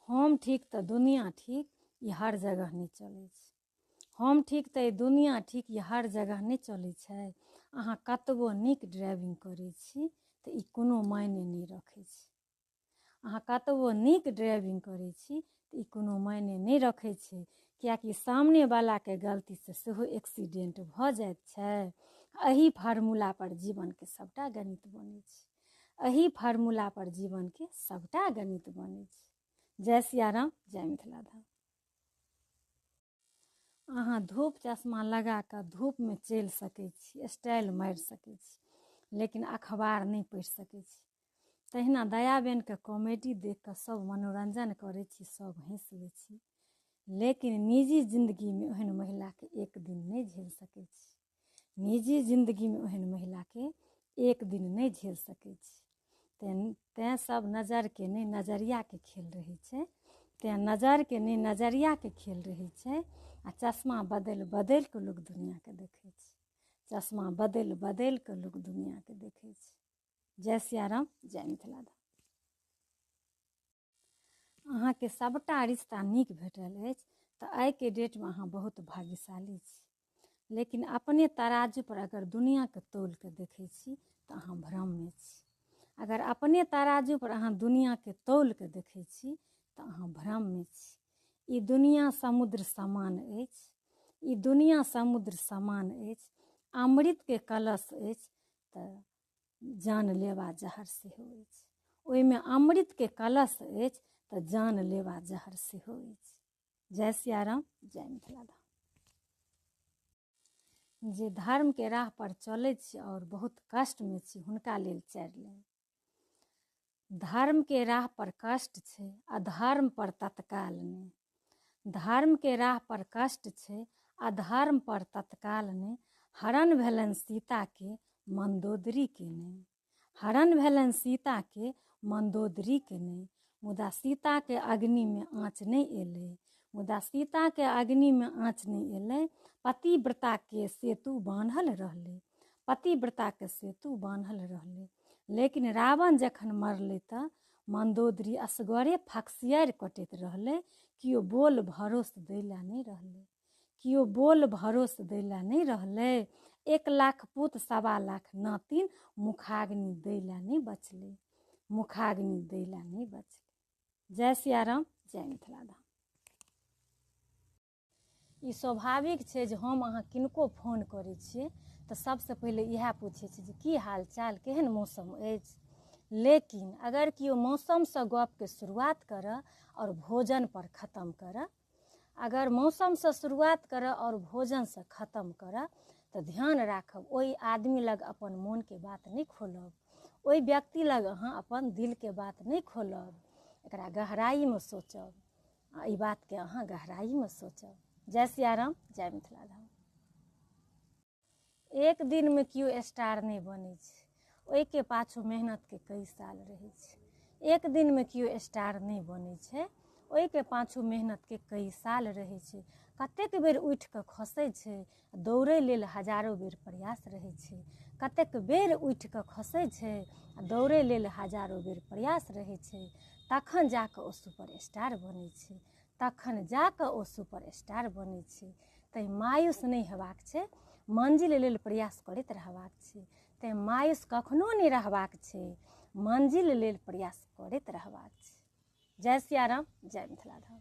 हम ठीक तऽ दुनिआँ ठीक, ई हर जगह नहि चलै छै। हम ठीक तऽ ई दुनिआँ ठीक, ई हर जगह नहि चलै छै। अहाँ कतबो नीक ड्राइविंग करै छी तऽ ई कोनो मायने नहि रखै छै। अहाँ कतबो नीक ड्राइविंग करै छी तऽ ई कोनो मायने नहि रखै छै, किएकि सामनेवलाके गलतीसँ सेहो एक्सीडेंट भऽ जाइत छै। एहि फार्मूलापर जीवनके सभटा गणित बनै छै। एहि फार्मूलापर जीवनके सभटा गणित बनै छै। जय सियाराम, जय मिथिला धाम। अहाँ धूप चश्मा लगा कऽ धूपमे चलि सकै छी, स्टाइल मारि सकै छी, लेकिन अखबार नहि पढ़ि सकै छी। तहिना दयाबेनके कॉमेडी देख कऽ सब मनोरंजन करै छी, सब हँसि लै छी, लेकिन निजी जिन्दगीमे ओहन महिलाके एक दिन नहि झेल सकै छी। निजी जिन्दगीमे ओहन महिलाके एक दिन नहि झेल सकै छी। तेँ सब नजरके नहि नजरियाके खेल रहै छै। तेँ नजरके नहि नजरियाके खेल रहै छै। आ चश्मा बदलि बदलि कऽ लोक दुनिआँके देखै छै। चश्मा बदलि बदलि कऽ लोक दुनिआँके देखै छै। जय सियाराम, जय मिथिला धाम। अहाँके सभटा रिश्ता नीक भेटल अछि तऽ आइके डेटमे अहाँ बहुत भाग्यशाली छी, लेकिन अपने तराजूपर अगर दुनिआँके तौलके देखै छी तऽ अहाँ भ्रममे छी। अगर अपने तराजूपर अहाँ दुनिआँके तौलके देखै छी तऽ अहाँ भ्रममे छी। ई दुनिआँ समुद्र समान अछि। ई दुनिआँ समुद्र समान अछि। अमृतके कलश अछि तऽ जानलेवा जहर सेहो अछि। ओहिमे अमृतके कलश अछि तऽ जानलेवा जहर सेहो अछि। जय सियाराम, जय मिथिला धाम। जे धर्मके राह पर चलै छी आओर बहुत कष्टमे छी, हुनका लेल 4 लाइन। धर्मके राह पर कष्ट छै, अधर्म पर तत्काल नहि। धर्मके राह पर कष्ट छै, अधर्म पर तत्काल नहि। हरण भेलनि सीताके, मन्दोदरीके नहि। हरण भेलनि सीताके, मन्दोदरीके नहि। मुदा सीताके अग्निमे आँच नहि एलै। मुदा सीताके अग्निमे आँच नहि एलै। पतिव्रताके सेतु बान्हल रहलै। पतिव्रताके सेतु बान्हल रहलै। लेकिन रावण जखन मरलै तऽ मन्दोदरी असगरे फकसियारि कटैत रहलै। केओ बोल भरोस दै लए नहि रहलै। केओ बोल भरोस दै लए नहि रहलै। 1 लाख पूत 1.25 लाख नातिन मुखाग्नि दै लए नहि बचलै। मुखाग्नि दै लए नहि बचलै। जय सियाराम, जय मिथिला धाम। ई स्वाभाविक छै जे हम अहाँ किनको फोन करै छियै तऽ सबसँ पहिले इएह पूछै छियै जे की हाल चाल, केहन मौसम अछि। लेकिन अगर केओ मौसमसँ गपके शुरुआत करऽ आओर भोजन पर खतम करऽ, अगर मौसमसँ शुरुआत करऽ आओर भोजनसँ खतम करऽ तऽ ध्यान राखब ओहि आदमी लग अपन मोनके बात नहि खोलब। ओहि व्यक्ति लग अहाँ अपन दिलके बात नहि खोलब। एकरा गहराइमे सोचब। एहि बातके अहाँ गहराइमे सोचब। जय सियाराम, जय मिथिला धाम। एक दिनमे केओ स्टार नहि बनै छै, ओहिके पाछू मेहनतके कई साल रहै छै। एक दिनमे केओ स्टार नहि बनै छै, ओहिके पाछू मेहनतके कई साल रहै छै। कतेक बेर उठि कऽ खसै छै, दौड़ै लेल हजारो बेर प्रयास रहै छै। कतेक बेर उठि कऽ खसै छै, दौड़ै लेल हजारो बेर प्रयास रहै छै। तखन जाकऽ ओ सुपर स्टार बनै छै। तखन जाकऽ ओ सुपर स्टार बनै छै। तैँ मायूस नहि हेबाक छै, मंजिल लेल प्रयास करैत रहबाक छै। तैँ मायूस कखनो नहि रहबाक छै, मंजिल लेल प्रयास करैत रहबाक छै। जय सियाराम, जय मिथिला धाम।